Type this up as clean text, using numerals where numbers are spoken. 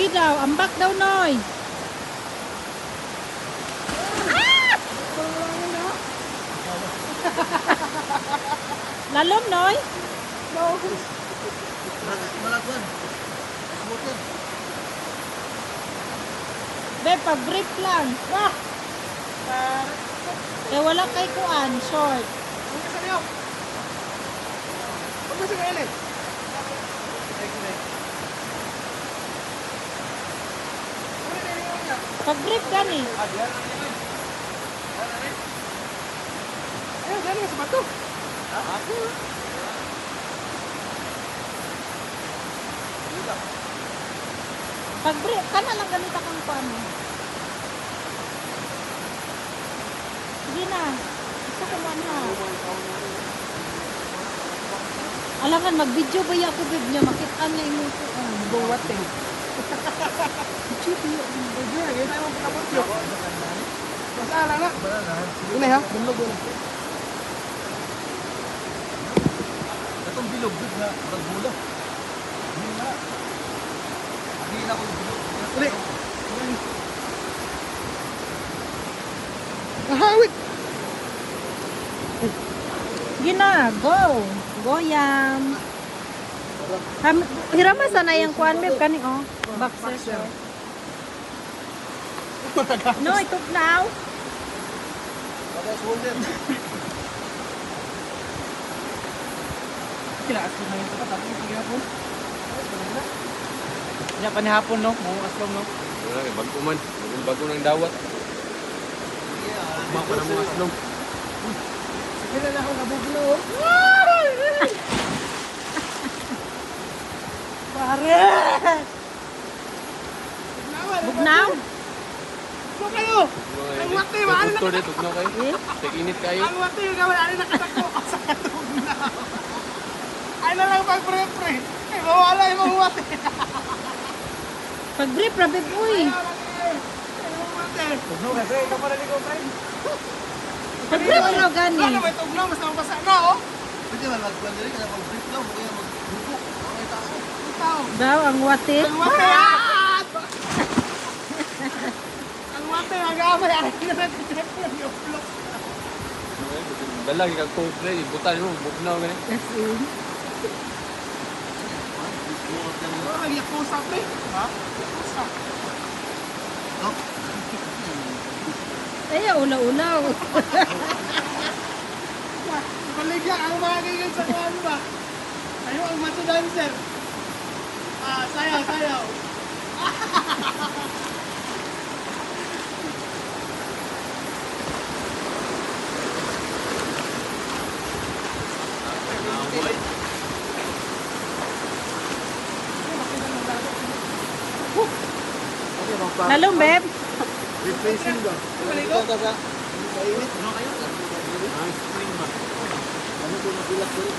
Sige daw, ambak daw, Noy. Ah! Lalom, Noy? No. Malagwan. Water. Be, pag-brief lang. Ah! Eh, wala kay kuan, short. Huwag ka sa niyo. Huwag ka sa kaili. Pag-brief gani. Ayun, dali sa bato. Pag-brief, kana lang ganita kang kuan mo. Sige na. Gusto ko man ha. Alangan, mag-video ba ya ako, babe niya? Makitaan niya imong kuan. Buwat eh. Video ba ya? Medyo, lagay tayo mong pagkabot. Basta ala na. Una ha? Bumlog una. Katong bilog gud na murag bola. Hindi na. Hindi na ko yung bilog. Uli. Ahawit! Sige na, go. Go, yam. Ham, hirama sana yung kuan, babe. Kani, oh. Boxer short. No, ito now. Bagay shoulder. Kila aslong na yun pa tapos sige hapon. Nya pa ni hapon no, mo aslong no. Wala kay bago man, bago bago ng dawat. Mako na mo aslong. Sige na lang ako nabuglo. Oh. Pare! Bugnaw. Ano kayo? Ang wate, maano na Doktor dito tugnaw kayo. Eh? Tag-init kayo. Ang wate, yung gawin, ano nakatakbo ka sa katugnaw. Ay na lang pag pre-pre. Ay, mawala yung mga wate. Pag-brief, rabi, uy. Ay, mga wate. Tugnaw kay pre, ikaw pa ligo pre. Pag-brief raw gani. Wala may tugnaw, basta mabasa na, oh. Pwede man magkuan diri kaya mag brief lang kaya magbuko. Ang tao. Ang tao. Daw, ang wate. Ang wate, ah! Ang wate, mag-aamay. Ay na lang, siyempre, yung block. Dala kay kag coke pre, ibutan mo bugnaw gani. As in. Oh, nagyakusa, pre. Ha? Yakusa. Ay, ulaw-ulaw. Baligya ang mga ganyan sa kuwan ba? Ayo ang macho dancer. Ah, sayaw, sayaw. Lalong, babe. Replacing ba? Maligo? Sa init. Ang spring ba? Ano ko magilak diri?